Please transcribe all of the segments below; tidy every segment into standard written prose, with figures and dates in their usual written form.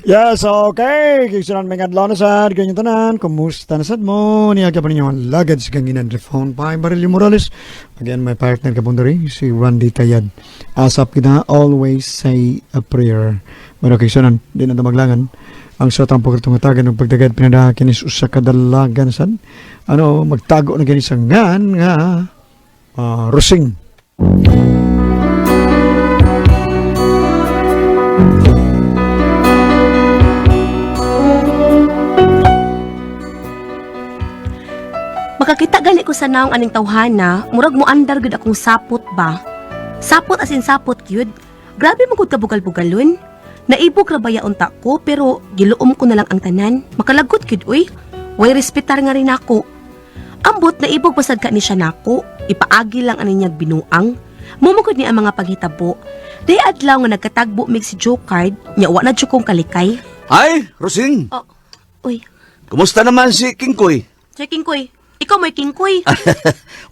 Yes, okay. Kiksunan may adlaw na sad. Ganyan tanan. Kumusta na sad mo? Niya pa ninyo ang lagad sa ganginan. Refone by Marilio Morales. Again, my partner kabundari, si Randy Tayad. Asap kita, always say a prayer. Pero kiksunan, di na maglangan. Ang sa atang pagkatungatagan ng pagdagad pinadaha kinis usa ka dalagan sad. Ano, magtago na kini sa ngan nga Rusing. Makakita gani ko sa naong aning tawhana, murag mo andar gud akong sapot ba. Sapot as in sapot gyud. Grabe mo gud kabugal-bugalon. Naibog ra baya unta ko pero giluom ko na lang ang tanan. Makalagot gyud uy. Way respetar nga rin ako. Ambot naibog pasad ka ni siya nako. Ipaagi lang ani niyag binuang. Mumugod ni ang mga paghitabo. Day adlaw nga nagkatagbo mig si Joe Card, nya wa na jud kong kalikay. Ay, Rosing, Oh, uy, kumusta naman si Kingkoy? Sir Kingkoy, ikaw mo'y Kingkoy.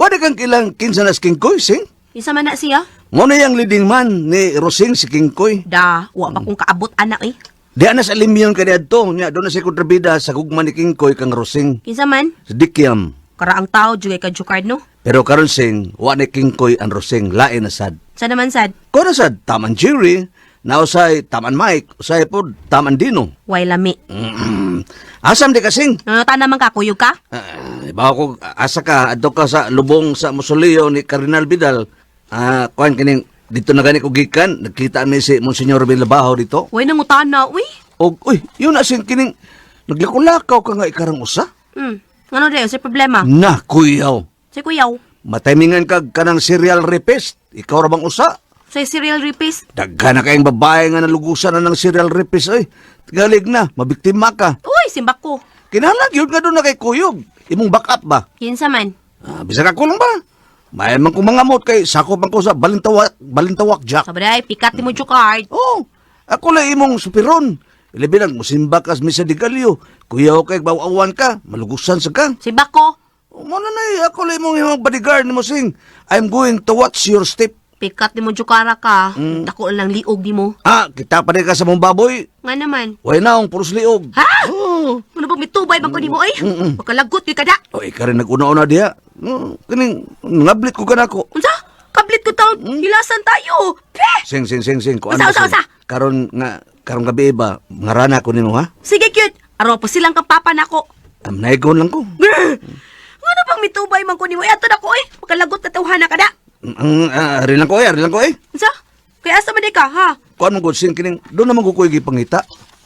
Wala kang kilang kinsa na si Kingkoy, Sing? Isa man na siya. Mo na yung leading man ni Rosing si Kingkoy. Da, wa pa kong kaabot anak eh. Di na sa limyon ka diadto, nya doon na si kontrabida sa gugma ni Kingkoy kang Rosing. Kinsa man? Sa Dikyam. Karaang tao jugay ka Jukard no. Pero karon Sing, wa ni Kingkoy ang Rosing, lain na sad. Sa naman sad, Ko na sad, taman Jerry, na usay taman Mike, usay pod taman Dino. way lami. Asam di ka, Sing? Nanota naman ka kuyog ka? Ah, bawo ko asa ka adto ka sa lubong sa mausoleo ni Cardinal Vidal. Ah, kuan kining dito na gani ko gikan, nagkita mi si Monsignor Villabajo dito. Way nangutana uy. Og uy, yun asin kining naglakulakaw ka nga ikarang usa. Ngano dayon sa problema? Na kuyaw. Sa kuyaw, Mataymingan kag kanang serial rapist. Ikaw ra bang usa? sa serial rapist. Daghan na kayong babae nga nalugusan na ng serial rapist oy. Galig na, mabiktima ka. Uy, simbak ko. Kinahanglan gyud nga doon na kay kuyog. Imong backup ba? Kinsa man? Ah, bisag ako lang ba? May man kong mangamot kay sakop man ko sa Balintawak, Balintawak Jack. Sabi ay, pikat ni mo Jukard. Oh, ako lang imong supiron. Ilabi lang, musimba ka sa Misa de Gallo. Kuyaw kay bawawan ka, malugusan sa ka. Simbak ko. Oh, Mo na na eh, ako lang imong imong bodyguard ni mo sing. I'm going to watch your step. Pikat ni mo Jukara ka. Dako lang liog ni mo. Ah, kita pa rin ka sa mong baboy. Nga naman. Way na, ang puros liog. Ha? Oh, Ano bang mitubay man ko nimo oy? Makalagot gyud kada. oh ikaw rin nag-una-una diya. Oh, kining, ngablit ko ka na ako. Unsa? Kablit ko taon. Hilasan tayo. Pe! Sing, sing, sing, sing. Kuan Usa, mo, usa, sing. usa. Karon nga, karon gabi ba, ngarana ko nimo ha? Sige cute. Araw po silang kang papa nako. Am naigon lang ko. Grr! Ngano bang mitubay man ko nimo? Eh, ato na ko eh. Makalagot na tawhana ka na. Ang ari lang ko eh, ari lang ko eh. Unsa? Kaya asa man di ka, ha? Kuan man gud sing kining doon naman ko ko'y gipangita.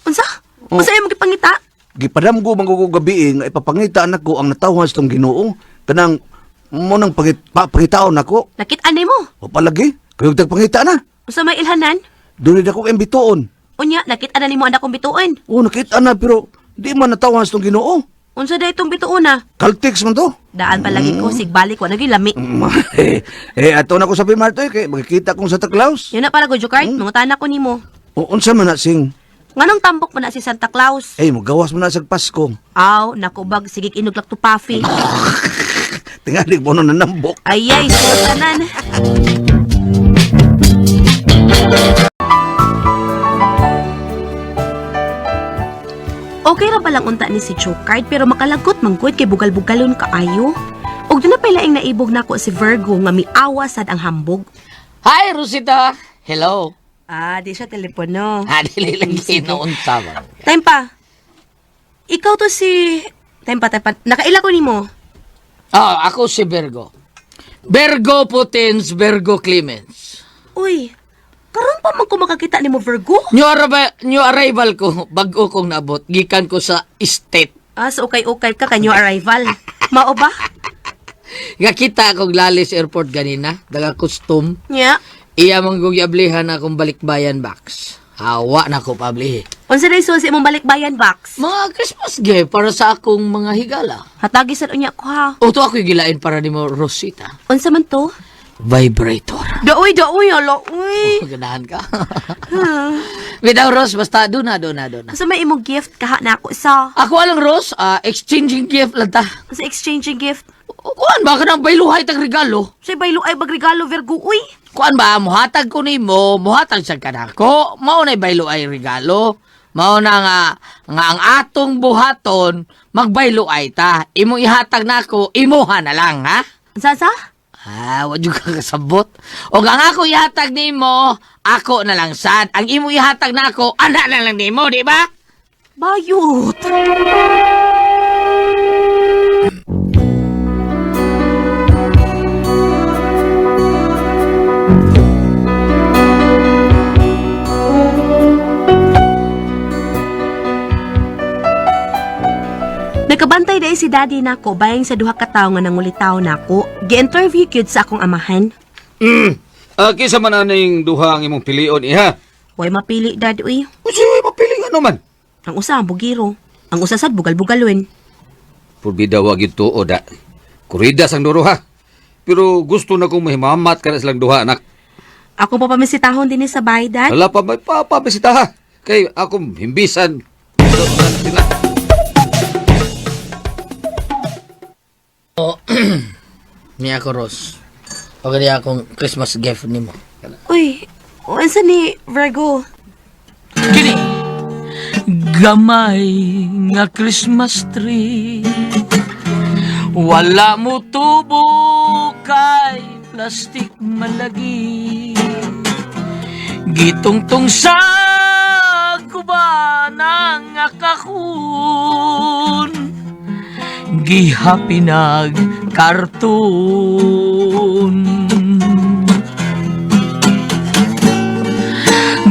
Unsa? Oh. Unsa imong gipangita? Gipadamgo man ko gabi eh, nga ipapangita nako ang natawhan sa tong Ginoo. Kanang mo nang pangitaon nako. Nakit-an nimo. O palagi, kayog tagpangita na. Unsa may ilhanan? Doon na ko imbituon. Unya, nakit-an na nimo ang akong bituon. O nakita na pero di man natawhan sa tong Ginoo. Unsa day itong bituon ah? Caltex man to. Daan palagi ko sigbalik wa lami. Eh, eh ato na ko sa Pimarto eh, kay makikita kong Santa Claus. Yun na para ko Jukard, mangutana ko nimo. O unsa man na sing? Nganong tambok man na si Santa Claus? Eh, magawas man na sa Pasko. Aw, nako bag sige inuglak to puffy. Tingali mo na nanambok. Ay ay, tanan. Okay ra palang unta ni si Chokard pero makalagot man gud kay bugal-bugalon kaayo. Og doon na pala laing naibog nako si Virgo nga miawa sad ang hambog. Hi, Rosita. Hello. Ah, di siya telepono. Ah, dili lang ginoon ba? Time pa. Ikaw to si... Time pa, time pa. Nakaila ko nimo. Ah, ako si Virgo. Virgo Potens, Virgo Clemens. Uy, karon pa man ko makakita nimo Virgo. New arrival ko, bago kong naabot, gikan ko sa state. Ah, so ukay-ukay ka kanyo arrival. Mao ba? Nga kita akong Lalis Airport ganina, daga custom. Nya. Iya man kong giablihan akong balikbayan box. Hawa na ko pablihi. Unsa day sulsi imong balikbayan box? Mga Christmas gift para sa akong mga higala. Hatagi sad unya ko ha. O to ako'y gilain para nimo Rosita. Unsa man to? Vibrator. Daoy, daoy, ala, uy. Ganahan ka. Bitaw, Ros, basta doon na, doon na, doon na. Unsa may imong gift kaha na ako sa Ako alang, Ros, exchanging gift lang ta. sa exchanging gift. Kuan ba ka ng bailuhay tag regalo? Sa baylo ay bagregalo Virgo, uy. Kuan ba, muhatag ko nimo, muhatag sa kanako. Mao na'y baylo ay regalo. Mao na nga nga ang atong buhaton magbaylo ay ta. Imong ihatag nako, imuha na lang, ha? Unsa sa? Ah, wa jud ka kasabot. Og ang ako ihatag nimo, ako na lang sad. Ang imo ihatag nako, ana na lang nimo, di ba? Bayot. Nakabantay dahil si daddy nako bayang sa duha ka tawo nga nangulitaw nako. Gi-interview gyud sa akong amahan. Ah, kinsa man aning duha ang imong pilion iha? Way mapili dad uy. Usi, mapili nga naman. Ang usa ang bugiro, ang usa sad bugal-bugalon. Purbida wa gyud tuod da. Kurida sang duro ha. Pero gusto na kong mahimamat ka na silang duha anak. Ako pa pamisitahon din sa bahay dad. Wala pa may papabisita ha. Kay akong himbisan. Sila. Ni ako, Ros. O gani akong Christmas gift nimo. Uy, unsa ni Virgo? Kini gamay nga Christmas tree. Wala mo tubo kay plastic malagi. Gitungtong sa kuba ng akakun. Gihapinag karton.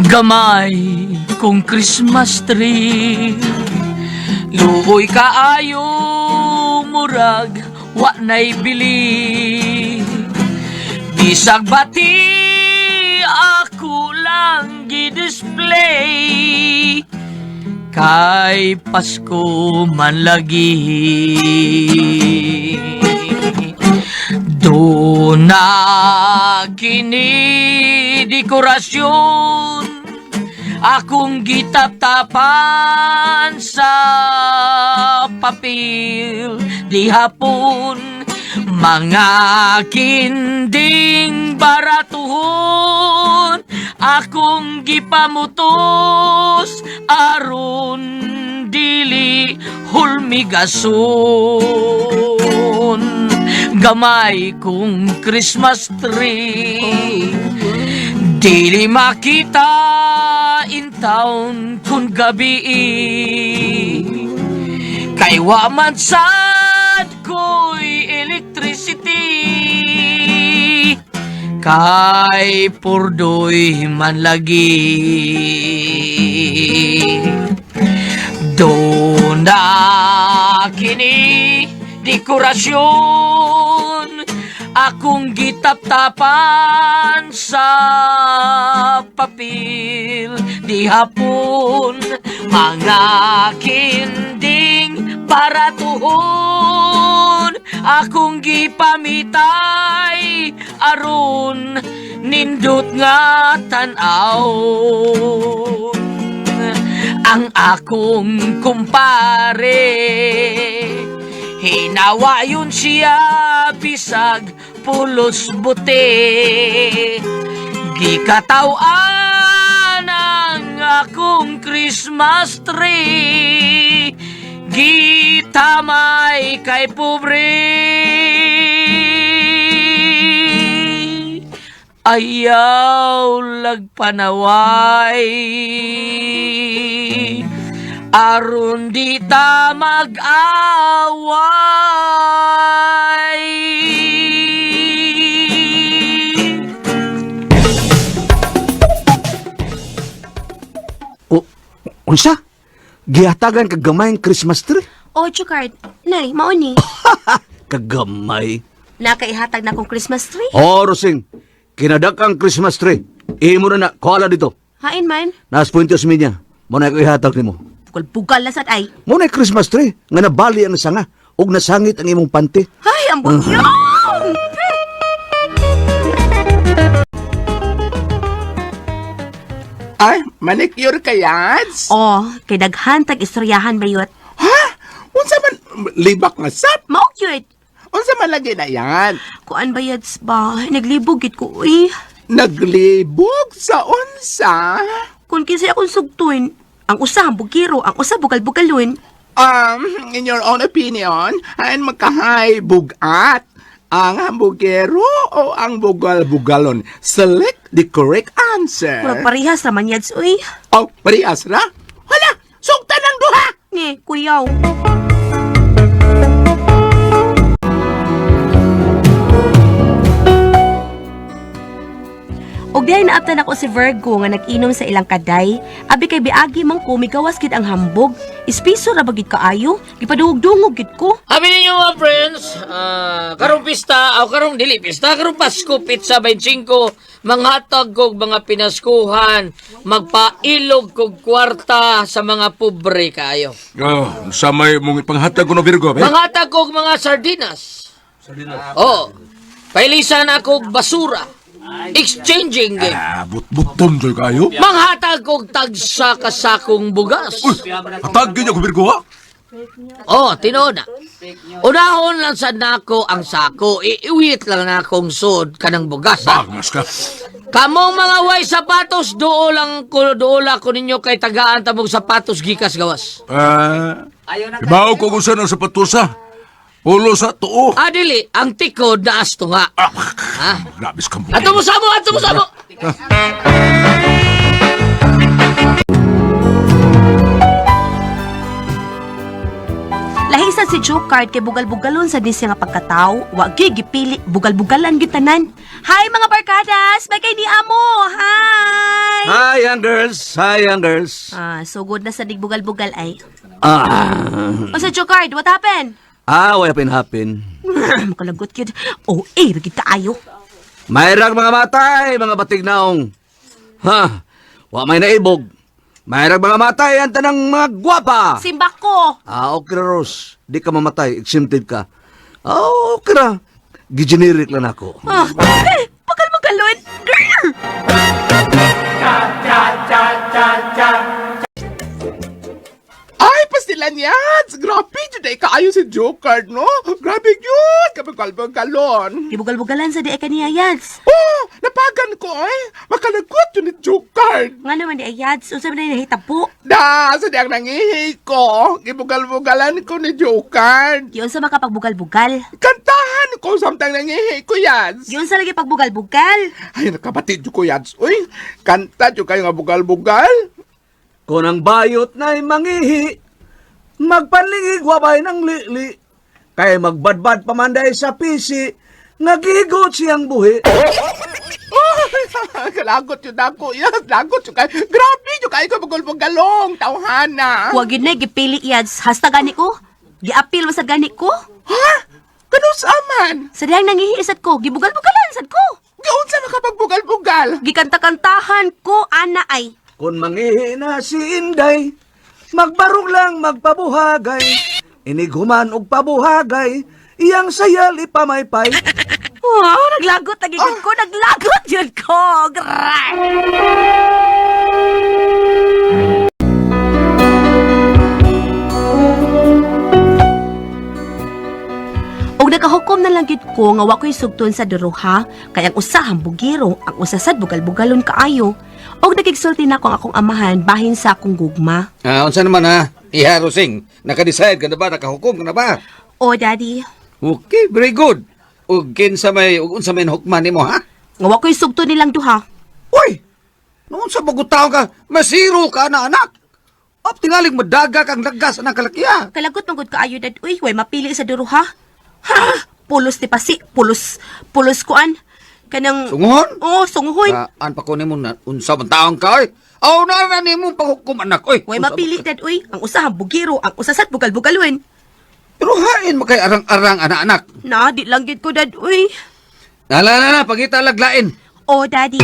Gamay kong Christmas tree. Luoy kaayo murag wa na'y bili. Bisag bati ako lang gi-display kay Pasko man lagi. Doon na kini dekorasyon akong gitaptapan sa papel di hapon mga kinding baratuhon akong gipamutos aron dili hulmigason gamay kong Christmas tree. Dili makita in town kung gabi. Kay wa man sad ko'y electricity. Kay purdoy man lagi. Doon na kini dekorasyon akong gitaptapan sa papel di hapon mga kinding baratuhon akong gipamitay aron nindot nga tan-awon ang akong kumpare. Hinawa yun siya bisag pulos buti. Gikatawan ang akong Christmas tree. Gitamay kay pobre. Ayaw lagpanaway aron di ta mag-away. O, unsa? Gihatagan kagamay ang Christmas tree? Oh, Chukard. Nay, mao ni. Kagamay. Nakaihatag na akong Christmas tree. Oh, Rosing, kinadakang Christmas tree. Imo na na, kuhala dito. Hain man. Nas Puente Osmeña, mo na ko ihatag nimo. Bugal-bugal na sad ay. Mo na Christmas tree nga nabali ang sanga ug nasangit ang imong panty. Ay, ang butyong! Ay, manicure ka yads? Oh, kay daghan tag istoryahan bayot. Ha? Unsa man libak nga sap? Mao cute. Unsa man lagi na yan? Kuan bayads ba? Naglibog gid ko uy. Naglibog sa unsa? Kung kinsay akong sugtuin, Ang usa hambugiro, ang usa bugal-bugalon. In your own opinion, hain magkahay bugat? Ang hambugero o ang bugal-bugalon? Select the correct answer. Murag parehas ra man yads uy. Oh, parehas ra? Hala, sugtan ang duha! Nge, kuyaw. Og dihay naabtan ako si Virgo nga nag-inom sa ilang kaday, abi kay biagi man ko migawas gid ang hambog. Ispiso ra ba gid kaayo? Gipadungog-dungog gid ko. Abi ninyo mga friends, karong pista, o karong dili pista, karong Pasko, pizza 25, manghatag kog mga pinaskuhan, magpailog kog kwarta sa mga pobre kaayo. Oh, sa may mong ipanghatag ko no Virgo, eh? Manghatag kog mga sardinas. Sardinas. Oh. Pailisan ako og basura. Exchanging game. Ah, but-buton joy kayo. Manghatag kog tagsa ka sakong bugas. Uy, hatag gyud ako Virgo ha. Oh, tinuod na. Unahon lang sa nako ang sako. Iiwit lang nakong sud kanang bugas. Ha? Bagmas ka. Kamong mga way sapatos, duo lang ko, duola ko ninyo kay tagaan tamong sapatos gikas gawas. Ah, ibaw ko kung saan ang sapatos ha. Pulo sa tuo. Adili, ang tikod na asto nga. Ah, Ha? Labis ka mo. Ato mo samo, ato mo samo. Lahi sad si Joe Card kay bugal-bugalon sa disya nga pagkatao, wa gyud gipili, bugal-bugalan gyud tanan. Hi mga barkadas, may kay ni amo. Hi. Hi, young girls. Hi, young girls. Ah, so good na sa digbugal-bugal ay. Ah, O sa Joe Card, what happened? way happen happen. Makalagot gyud. Oh, eh, gid kaayo. Mayrang mga matay, mga batig naong. Ha, wa may naibog. Mayrang mga matay, ang tanang mga gwapa. Simba ko. Ah, okay ra, Rose. Di ka mamatay, exempted ka. Ah, okay ra. Gigeneric lang ako. Ah, eh, bugal-bugalon. Grr! Ay, pastilan yan! Grabe, jud ay kaayo si Joker, no? Grabe yun! Kabugal-bugalon. Gibugal-bugalan sa di ay kaniya yads. Oh, napagan ko ay. Makalagot yun ni Joker. Nga naman di ay yads, unsa man ay nahitabo? Da, sa diyang nangihi ko. Gibugal-bugalan ko ni Joker. Giunsa makapagbugal-bugal. Kantahan ko samtang nangihi ko, Yads. Giunsa lagi pagbugal-bugal. Ay, nakabatid ko, Yads. Uy, kanta jud kayo nga bugal-bugal. Kung ang bayot na'y mangihi, magpanlingig wabay ng lili. Kay magbadbad pamanday sa pisi, nagigot siyang buhi. Oh, kalagot yun ako. Yes, lagot yun kayo. Grabe yun kayo kabugal-bugalong. Tawhana. Wa gyud na gipili yads. Hasta gani ko. Giapil man sa gani ko. Ha? Kanus aman? Sa dihang nangihi sad ko, gibugal-bugalan sad ko. Giunsa makapagbugal-bugal. Gikanta-kantahan ko ana ay. Kung mangihi na si Inday, magbarog lang magpabuhagay. Inighuman og pabuhagay, iyang sayal ipamaypay. Wow, naglagot lagi gyud ko, naglagot gyud ko. Grr! Og nakahukom na lang gyud ko nga wa ko'y sugton sa duruha kay ang usa hambugiro, ang usa sad bugal-bugalon kaayo. Og nagigsulti na ko ang akong amahan bahin sa akong gugma. Ah, unsa naman ha? Iha Rosing, naka-decide ka na ba? Nakahukom ka na ba? O daddy, Okay, very good. Ug kinsa may ug unsa may hukman nimo ha? nga wa ko'y sugton nilang duha. Uy! Noon sa bagutaw ka, masiro ka na anak. Op tingaling madaga kang lagas ang kalakiya. Kalagot man gud kaayo dad uy, way mapili sa duruha. Ha! Pulos ni pasi, pulos, pulos kuan. Kanang Sunguhon? Oh, sunguhon. Saan pa ko nimo na unsa man taong ka oy? Aw na na nimo panghukom anak oy. Way Unsa mapili dad uy, ang usa hambugiro, ang usa sad bugal-bugalon. Pero hain mo kay arang-arang anak-anak. Na, di lang gid ko dad uy. Nala na na pagita laglain. Oh, daddy.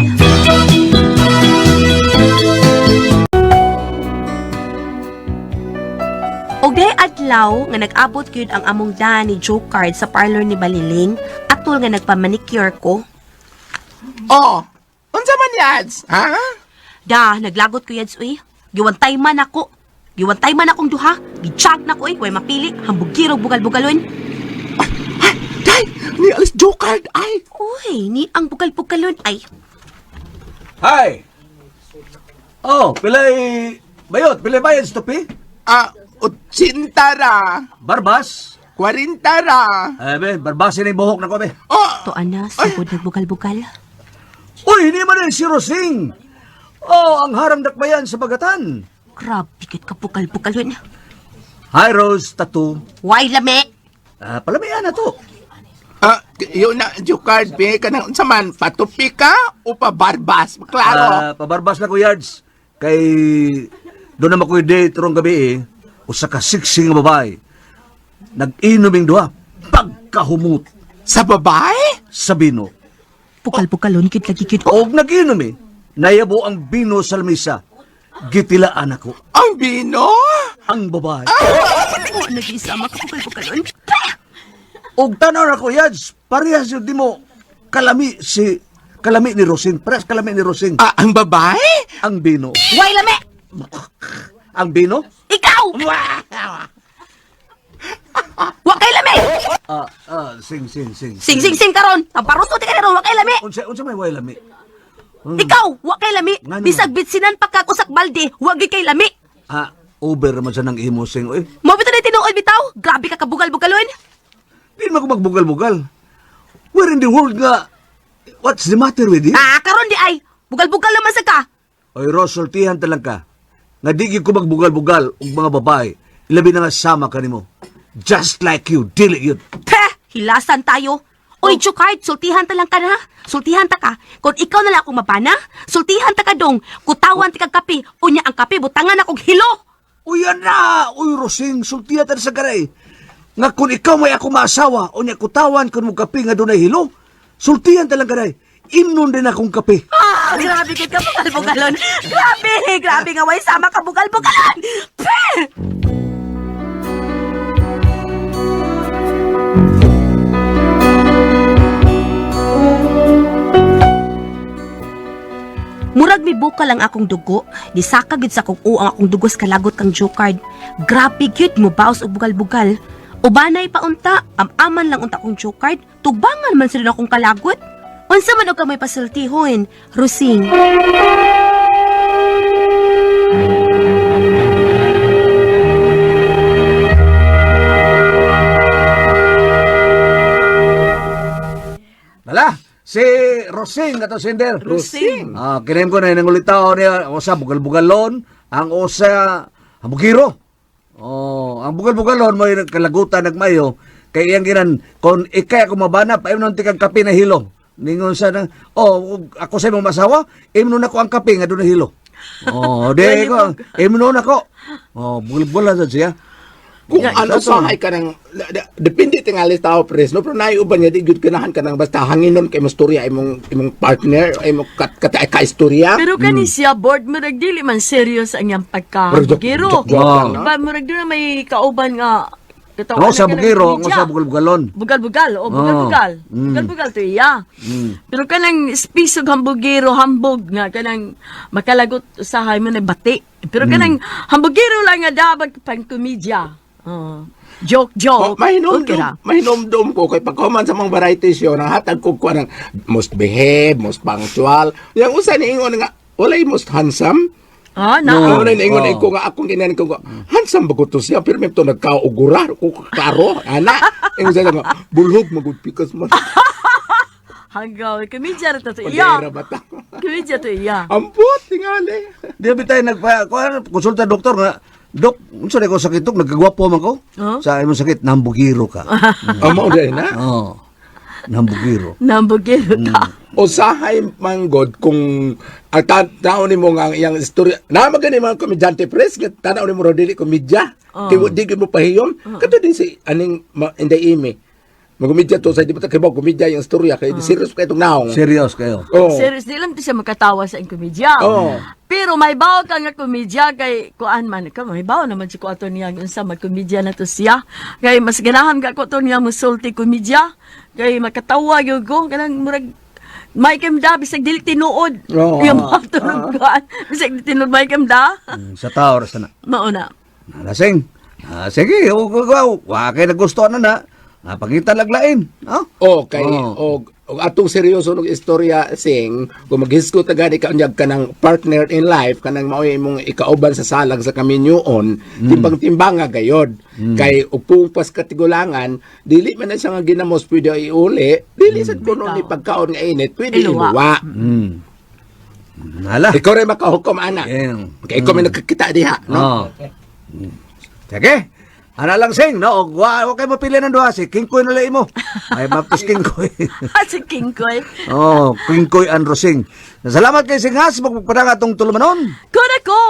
Og day adlaw nga nag-abot gyud ang among daan ni Joe Card sa parlor ni Baliling, atol nga nagpa-manicure ko. Oh, unsa man yads? Ha? Da, naglagot ko yads uy. Giwantay man ako. Giwantay man akong duha. Gijag na ko uy, way mapili. Hambugiro bugal-bugalon. Ay, day, ni alis Joker. Ay, Uy, ni ang bugal-bugalon ay. Hi! Oh, pilay Bayot, pila bayad sa tupi? Ah, 80 ra. Barbas. 40 ra. Ay, be, barbasin na yung buhok na ko, be. Oh, To ana, sugod nagbugal-bugal. Uy, hindi man si Rosing. Oh, ang harang dakbayan sa bagatan. Grabe gid ka bugal-bugalon. Hi, Rose, tattoo. Why lami? Ah, palamian na to. ah, yun na, Jukard, be, kanang unsa man, patupi ka o pabarbas? Klaro. Ah, pabarbas na ko yards. Kay doon naman ko yung date rong gabi eh. Usa ka sexy nga babae. Nag-inom yung duha. Pagkahumot Sa babae? sa bino. Bugal-bugalon gid lagi gid. Oh, Og nag-inom eh. Nayabo ang bino sa lamisa. Gitilaan ako. Ang bino? Ang babae. oh nag-isama ka bugal-bugalon. Og tanaw na ko yards. Parehas yung di mo kalami si kalami ni Rosing. Parehas kalami ni Rosing. Ah, ang babae? Ang bino. Why lami? Ang bino? Ikaw! Wa kay lami! Ah, ah, sing, sing, sing. Sing sing sing karon. Tamparuto ti karon, wa kay lami. Unsa, unsa may way lami? Ikaw, wa kay lami. Ngano? Bisag bitsinan pa kag usak balde, wa gyud kay lami. Ah, over man sa nang imo sing. Oy, Mo bitaw na tinuod bitaw. Grabe ka kabugal-bugalon. di man ko magbugal-bugal. Where in the world nga? What's the matter with you? Ah, karon di ay. Bugal-bugal naman sa ka. Oy, Ros, sultihan talang ka. Nga di gyud ko magbugal-bugal og mga babae. Ilabi na nga sama kanimo. Just like you, dili yun. Peh, hilasan tayo. Oy, Chukard, sultihan ta lang ka na. Sultihan ta ka. Kung ikaw na lang akong mabana, sultihan ta ka dong. Kutawan ti kag kape. Unya ang kape, butangan akong hilo. Uy, yan na! Uy, Rosing, sultihan ta sa garay. Nga kung ikaw may ako maasawa, o niya kutawan kung mo kape nga dunay hilo, sultihan ta lang garay. Imnon din akong kape. Ah, grabe gid ka bugal-bugalon. Grabe, grabe nga way sama ka bugal-bugalon. Peh! Murag mibuka lang akong dugo, disaka gid sa akong uang akong dugo sa kalagot kang Jokard. Grabe gyud mo baos og bugal-bugal. Ubanay pa unta, amaman lang unta akong Jokard, tugbangan man sila akong kalagot. Unsa man og ka may pasultihon, Rusing. Bala, si Rosing ato sender. Rosing. Ah, kinem ko na nangulitaw niya usa bugal-bugalon, ang usa hambugiro. Oh, ang bugal-bugalon mo yung kalagutan nagmayo kay iyang ginan kon ikay ako mabana paimnon ti kag kape na hilo. Ningon sa nang oh ug ako sa imong masawa, imnon ako ang kape nga dunay hilo. Oh, di ko imnon ako. Oh, bugal-bugalan sad siya. Kung ano sahay ka ng, depende tingali tao pres, no? Pero naiuban niya, di gyud ganahan ka ng basta hanginon kay mastorya imong imong partner, imong kat, kat, ka-istorya. Pero kani siya board murag dili man serious ang iyang Pero joke- pagka-bugiro. joke- joke lang, no? Ba murag doon na may kauban nga Ang usa bugiro, ang usa bugal-bugalon. Bugal-bugal, o bugal-bugal. Oh. Mm. Bugal-bugal to iya. Pero kanang spisog hambugero, hambog nga kanang makalagot usahay mo na bati. Pero kanang hambugero lang nga dabag pang komedya. Oh. Joke, Oh, joke. Okay ra. mahinomdom, mahinomdom ko kay pagkuman sa mga variety show nang hatag ko ko ng most behave, most punctual. Yang usa ni ingon nga walay most handsome. Ah, na. No, na ingon Oh. ko nga akong ginan ko nga handsome ba ko to siya pero may to nagkaugura ko klaro ana. Ingon siya nga bulhog magud pikas man. Hanggaw, komedya ra to iya. Padera ba ta? Komedya to iya. Ampot tingali. Di ba tayo nagpa kuan konsulta doktor nga Dok, unsa na ko sakit dok? Nagkagwapo man ko. Oh? Sa imong sakit, nambugiro ka. Amo dai na. Oo. Nambugiro. Nambugero ta. Usahay manggod kung ang tao nimo nga ang iyang istorya. Na magani mga komedyante pres nga tanaw nimo raw dili komedya. Kay wa di gyud mo pahiyom. Kato din si aning Inday Amy. Magkomedya to sa di ba ta kay ba komedya yung istorya kay serious kay itong naong. Serious kayo. Oh. Serious, di lang to siya makatawa sa iyang komedya. Oo. Pero may bawo ka nga komedya kay kuan man ka, may bawo naman si kuato niya unsa magkomedya na to siya. Kay mas ganahan ka ko to niya musulti komedya. Kay makatawa gyud ko kanang murag may kam da bisag dili tinuod. Oo. Yung mga tulog kuan. Bisag dili tinuod may kam da. Sa tao ra sana. Mao na. Lasing. Ah, sige, o wa kay nagustuhan na na. Ah, pangita laglain. Ah? Oh, kay Oh. og Og atong seryoso ng istorya, Sing, kung maghisgot ta gani ka unyag kanang partner in life, kanang mao'y imong ikauban sa salag sa kaminyoon, timbang-timbanga gayod. Kay ug kung pas katigulangan, dili man na siya nga ginamos pwede iuli, dili sad kuno ni pagkaon nga init, pwede Iluwa. iluwa. Hala. Ikaw rin makahukom ana. Yeah. Kay ikaw may nakakita diha, no? No. Sige. Ana lang, Sing, no? Og wa kay mapili ng duha, si King Koy na lang imo. Ay mapos King Koy. Si King Koy. Oh, King Koy and Rosing. Salamat kay Sing Has, magpapadang atong tulumanon. Kuna ko!